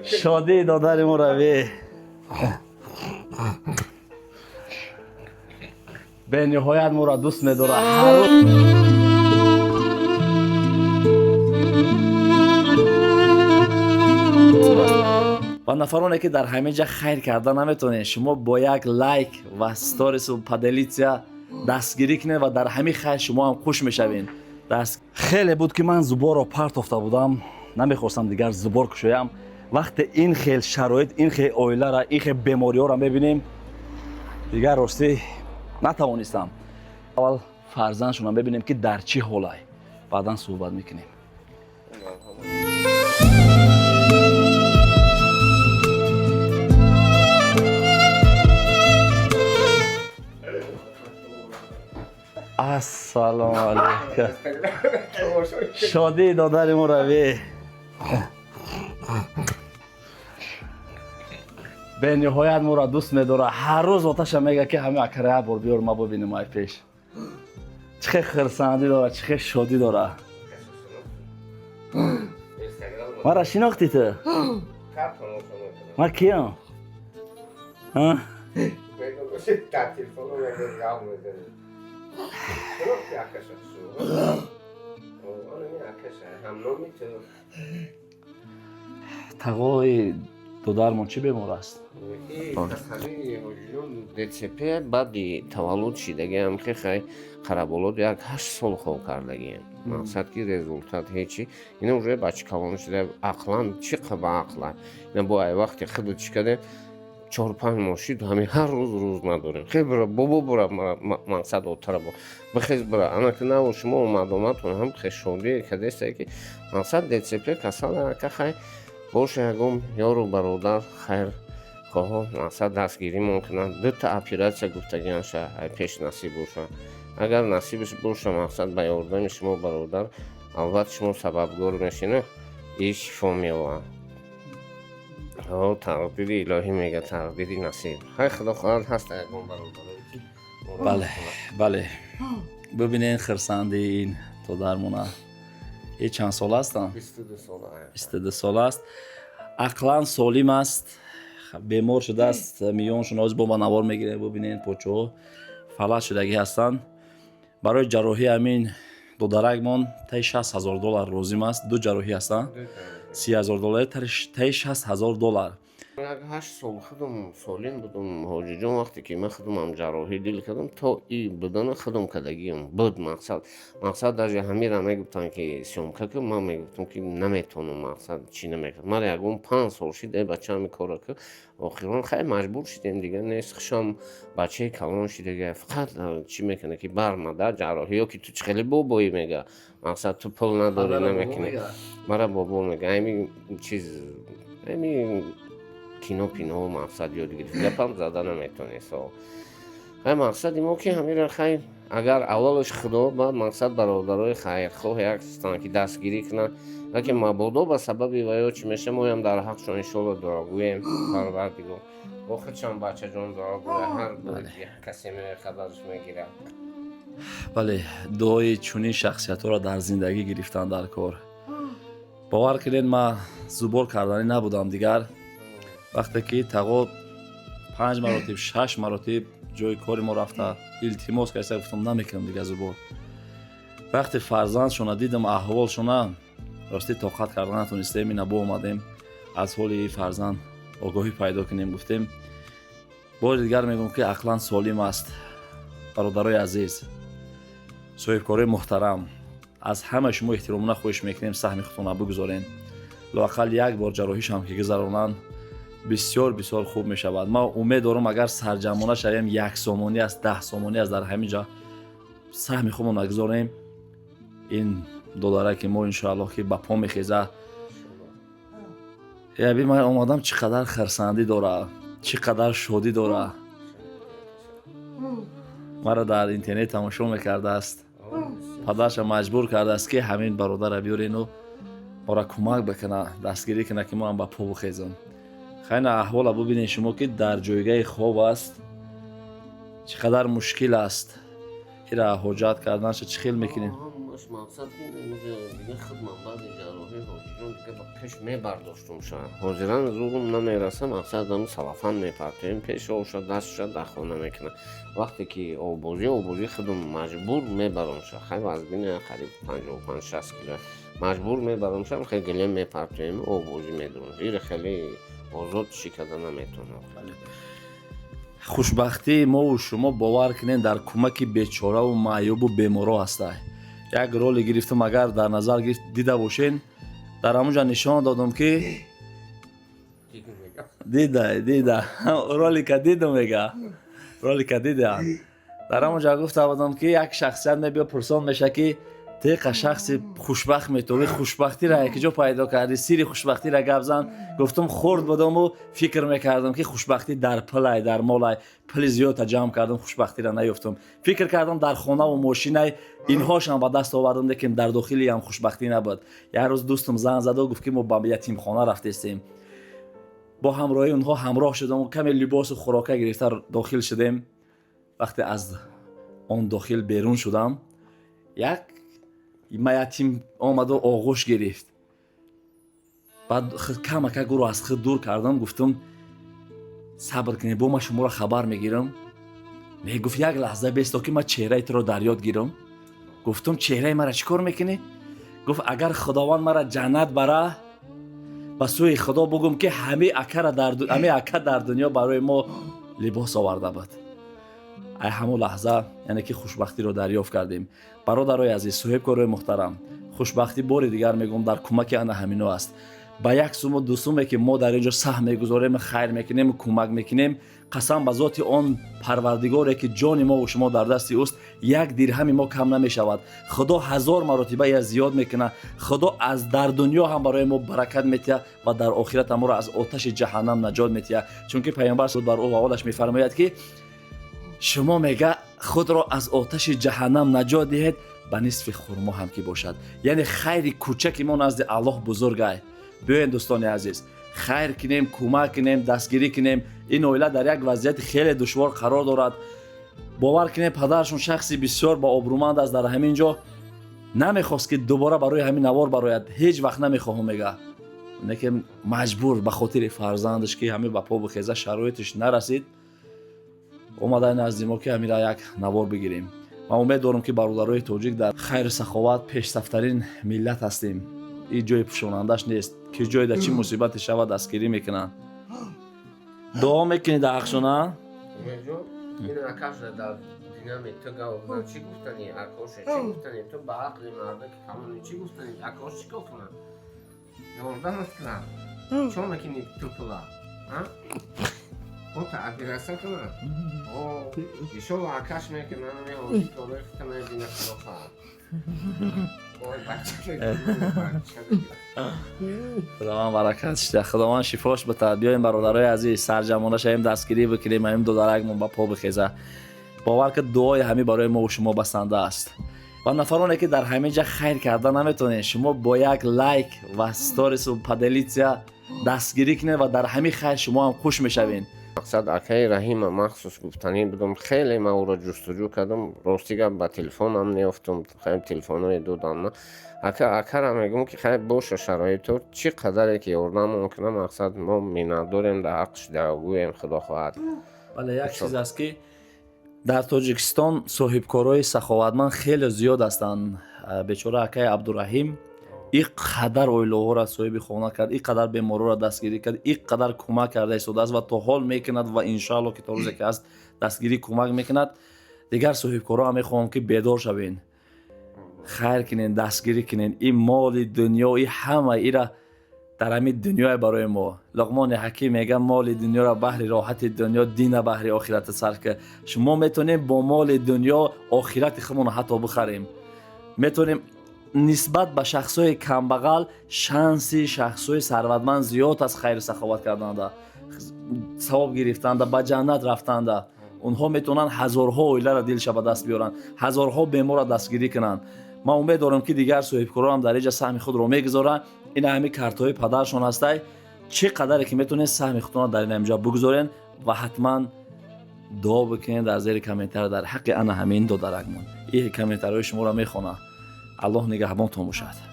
Шодии додари муравӣ бениҳоят моро дӯст медорад. Ва нафароне, ки дар ҳамин ҷа хайр карда наметавонед, шумо бо як лайк ва сторису поделиться дастгирӣ кунед ва дар ҳамин хайр шумо ҳам хуш мешавед. Даст хеле буд, ки ман зуборро партофта будам, намехостам дигар зубор кушоям. Вақте ин хел шароит, ин хел оилара, ин хел бемориҳоро мебинем, дигар ростӣ натавонистам. Аввал фарзандшонам бибинем, ки дар чӣ ҳолай, баъдан суҳбат мекунем. Ассалому алайкум. Шодии додари муравӣ бениҳоят моро дӯст медорад. Ҳар рӯз оташа мега, ки ҳамин акара як бор биёр, ма бибинем. Ай пеш чӣ хел хирсандӣ дорад, чӣ хел шодӣ дорад. Мара шинохтӣ ту? Ма киям? А? Дар телефоно мегӯяд, гап мезанем. Шинохти акаша шу? Ани акаша, ҳамноми ту. Тағои додармон чӣ бемор аст? Касалии ҳоҷиён ДЦП, баъди таваллуд шидагиам, ки хай қараболот як 8 сол хоб кардагиам. Мақсад ки результат ҳечи. Ина уже бача калон шуда, ақлан чӣ ба ақла. Ина бо ай вақти худу чӣ кардем, 4-5 моҳ шид, ҳамин ҳар рӯз рӯз надорем. Хел бура, бобо бура, мақсад отара бо бихез бура. Ана ки наву шумо омад-омадтон ҳам хел шодӣ кардесте, ки мақсад ДЦП касал ака. Хай боша, ягон ёру бародар хайр хоҳо, мақсад дастгиримон кунанд. Дута оператсия гуфтагианша, ай пеш насиб боша. Агар насибаш боша, мақсад ба ёрдами шумо, бародар, албатта шумо сабабгор мешина и шифо меёвад. Ҳо, тақдири илоҳӣ мега, тақдири насиб. Хай, худо хоҳад, ҳаста ягон бародарое ки моро Бале, бале, бибинед хирсандии ин додармона. Е чанд сола ҳастанд? 22 сола. 22 сола аст, ақлан солим аст, бемор шудааст. Миёншон ҳозир бо ба навор мегирем, бибинед, почаҳо фалаҷ шудагӣ ҳастанд. Барои ҷарроҳии ҳамин додаракмон таи 60 000 доллар лозим аст. Ду ҷарроҳӣ ҳастанд, 30 000 доллар, таи 60 000 доллар. Як 8 сол худам солим будум, ҳоҷиҷон. Вақте ки ман худамам ҷарроҳӣ дил кардам, то и будана худам кардагиам буд. Мақсад даже ҳамира мегуфтанд, ки съёмка ку, ман мегуфтам, ки наметавонам, мақсад чӣ намекардам. Мара ягон 5 сол шид, э бача, ҳами корро ку. Охирон хай маҷбур шидем, дигар нест. Хушам бачаи калон шидага, фақат чӣ мекунад, ки бармада ҷарроҳӣ ё ки ту чӣ хеле бобоӣ мега, мақсад ту пул надорӣ, намекунӣ. Мара бобо мега. Ами чиз, ами кино пино мақсад ёд гирифт, гапам зада наметонест. Хай, мақсади мо ки ҳамира, хай агар аввалаш худо, баъд мақсад бародарои хайрхоҳ як ҳастанд, ки дастгирӣ кунанд. Лекин мабодо ба сабаби ваё чӣ меша, моям дар ҳақшон иншолло дуогӯем. Парвардигор бо худшам бачаҷон дуогӯя, ҳар касе меояд, хабараш мегирад. Бале, дуои чунин шахсиятҳоро дар зиндагӣ гирифтан дар кор. Бовар кунед, ман зубор карданӣ набудам дигар. Вақте ки тағо панҷ маротиб, шаш маротиб ҷои кори мо рафта илтимос карда, гуфтам, намекунам дигар зубор. Вақте фарзандшона дидам, аҳволшона, ростӣ тоқат карда натонистем. Ина бо омадем, аз ҳоли фарзанд огоҳӣ пайдо кунем, гуфтем. Бори дигар мегӯм, ки ақлан солим аст. Бародарои азиз, соҳибкорои муҳтарам, аз ҳама шумо эҳтиромона хоҳиш мекунем, саҳми худтонро бигузорен. Лоақал як бор ҷарроҳишам ки гузаронанд, бисёр бисёр хуб мешавад. Ман умед дорам, агар сарҷамъона шавем, 1 сомонӣ аст, 10 сомонӣ аст, дар ҳамин ҷо саҳми худмон нагузорем, ин додараки мо иншоаллоҳ ки ба по мехеза. Яби ман омадам, чӣ қадар хирсандӣ дора, чӣ қадар шодӣ дора. Маро дар интернет тамошо мекардааст. Падарша маҷбур кардааст, ки ҳамин бародара биёрену моро кӯмак бикуна, дастгирӣ куна, ки мо ҳам ба по бихезем. Хайна аҳвола бубинед шумо, ки дар ҷойгаи хоб аст, чӣ қадар мушкил аст ира ҳоҷат карданша. Чӣ хел мекунем? Мақсад ки дига хидмат баъди ҷарроҳӣ, ҳоҷиҷон, дига ба пеш мебардоштум ша. Ҳозиран зурум намераса, мақсад ам салафан мепартоем, пеш оша, дастша дар хона мекунам. Вақте ки оббозӣ худум маҷбур мебарам ша. Хай, вазбина қариб 55-60 кило, маҷбур мебарам ша, хеле гилем мепартоем, оббозӣ медурам. Ира хеле озод чӣ карда наметавонам. Хушбахтии мову шумо, бовар кунед, дар кӯмаки бечораву маъюбу беморо ҳастай. Як роли гирифтам, агар дар назар гирифт дида бошен, дар ҳамонҷа нишон додам, ки дида, дида, ролика дидум, мега, ролика дида. Дар ҳамонҷа гуфта будам, ки як шахсият мебиё, пурсон меша, ки тиқа шахси хушбахт метавӣ, хушбахтиро якиҷо пайдо кардӣ, сирри хушбахтиро гап зан. Гуфтум, хурд будаму фикр мекардам, ки хушбахтӣ дар пулай, дар молай. Пули зиёдта ҷамъ кардам, хушбахтиро наёфтам. Фикр кардам, дар хонаву мошинай, инҳошам ба даст овардам, лекин дар дохилиам хушбахтӣ набуд. Як рӯз дӯстам занг заду гуфт, ки мо ба ятимхона рафтестем. Бо ҳамроҳии онҳо ҳамроҳ шудам, каме либосу хӯрока гирифта дохил шудем. Вақте аз он дохил берун шудам, як ятим омаду оғӯш гирифт. Баъд камакак ӯро аз худ дур кардам, гуфтам: «Сабр кунед, бо ман шуморо хабар мегирам». Не, гуфт, як лаҳза бесто, ки ман чеҳраи туро дар ёд гирам. Гуфтам: «Чеҳраи мара чӣ кор мекунӣ?» Гуфт: «Агар Худованд мара ҷаннат бара, ба сӯи Худо бугум, ки ҳами ака дар дунё барои мо либос оварда буд». Ай ҳамон лаҳза, яъне ки хушбахтиро дарёфт кардем. Бародарои азиз, соҳибкорои муҳтарам, хушбахтӣ, бори дигар мегӯм, дар кӯмаки ана ҳамино аст. Ба як суму ду суме, ки мо дар ин ҷо саҳм мегузорем, хайр мекунем, кӯмак мекунем, қасам ба зоти он Парвардигоре, ки ҷони мову шумо дар дасти ӯст, як дирҳами мо кам намешавад. Худо ҳазор маротиба я зиёд мекунад. Худо аз дар дунё ҳам барои мо баракат метиҳад ва дар охират моро аз оташи ҷаҳаннам наҷот метиҳад. Чунки Пайғамбар бар ӯ ва олаш мефармояд, ки шумо, мега, худро аз оташи ҷаҳаннам наҷот диҳед, ба нисфи хурмо ҳам ки бошад. Яъне хайри кӯчаки мо назди Аллоҳ бузургай. Биёед, дӯстони азиз, хайр кунем, кӯмак кунем, дастгирӣ кунем. Ин оила дар як вазъияти хеле душвор қарор дорад. Бовар кунем, падарашон шахси бисёр ба обрӯманд аст. Дар ҳамин ҷо намехост, ки дубора барои ҳамин навор барояд. Ҳеҷ вақт намехоҳам, мега, лекин маҷбур ба хотири фарзандаш, ки ҳамин ба по бихеза, шароитиш нарасид, омада назди мо, ки ҳамира як навор бигирем. Ман умед дорам, ки бародарои тоҷик дар хайру саховат пешсафтарин миллат ҳастем. Ин ҷои пӯшонандаш нест, ки ҷойда чӣ мусибате шавад, дастгирӣ мекунанд. Дуо мекунӣ дар ҳақшона. Ин акаша дар динами ту гап зан, чӣ гуфтани? Акоша чӣ гуфтани? Ту ба ақли марда ки калони, чӣ гуфтани? Акош чӣ кор кунад? Ёрдамат кунад? Чо мекунӣ ту пула? Ота операция кунад? Ишоло, акаш мекунад, ҳоҷи корои хута мебина, Худо хоҳад. Ой, бача бача. Худованд баракат шида, Худованд шифош битад. Биёем, бародарои азиз, сарҷамона шавем, дастгирӣ бикунем, ҳамин додаракмон ба по бихеза. Бовар ки дуои ҳамин барои мову шумо басанда аст. Ва нафароне, ки дар ҳамин ҷа хайр карда наметавонед, шумо бо як лайк ва сторису поделиться дастгирӣ кунед ва дар ҳамин хайр шумо ҳам хуш мешавед. Мақсад, акаи Раҳима махсус гуфтанӣ будам. Хеле ман ӯро ҷустуҷӯ кардам, рости гап, ба телефонам неёфтум. Хеле телефонҳое додам. Ака, акара мегӯм, ки хайр боша, шароито чӣ қадаре ки ёрдамон кунам, мақсад, мо миннатдорем, дар ҳаққш дуогӯем, Худо хоҳад. Бале, як чиз аст, ки дар Тоҷикистон соҳибкорои саховатманд хеле зиёд ҳастанд. Бечора акаи Абдураҳим ин қадар оилаҳоро соҳиби хона кард, ин қадар беморҳоро дастгирӣ кард, ин қадар кӯмак карда истодааст ва то ҳол мекунад ва иншоалло, ки то рӯзе ки ҳаст, дастгирӣ, кӯмак мекунад. Дигар соҳибкорҳо ҳам мехоҳам, ки бедор шавен, хайр кунен, дастгирӣ кунен. Ин моли дунё, и ҳама ира дар ҳамин дунёе барои мо. Луқмони Ҳаким мега: «Моли дунёро баҳри роҳати дунё, дина баҳри охирата сарф кар». Шумо метавонем бо моли дунё охирати худмонро ҳатто бихарем. Метавонем нисбат ба шахсҳои камбағал шанси шахсҳои сарватманд зиёд аст, хайру саховат карданда, савоб гирифтанда, ба ҷаннат рафтанда. Онҳо метавонанд ҳазорҳо оиларо дилша ба даст биёранд, ҳазорҳо беморро дастгирӣ кунанд. Ман умед дорам, ки дигар соҳибкорон дар инҷа саҳми худро мегузоранд. Ин ҳами картҳои падаршон ҳастай. Чӣ қадаре ки метавонед, саҳми худтонро дар ин ҳамҷо бигузорен ва ҳатман дуо бикунед дар зери комментар дар ҳаққи ана ҳамин додаракмон. Ин комментарҳои шуморо мехонам. Аллоҳ нигаҳбонтон бошад.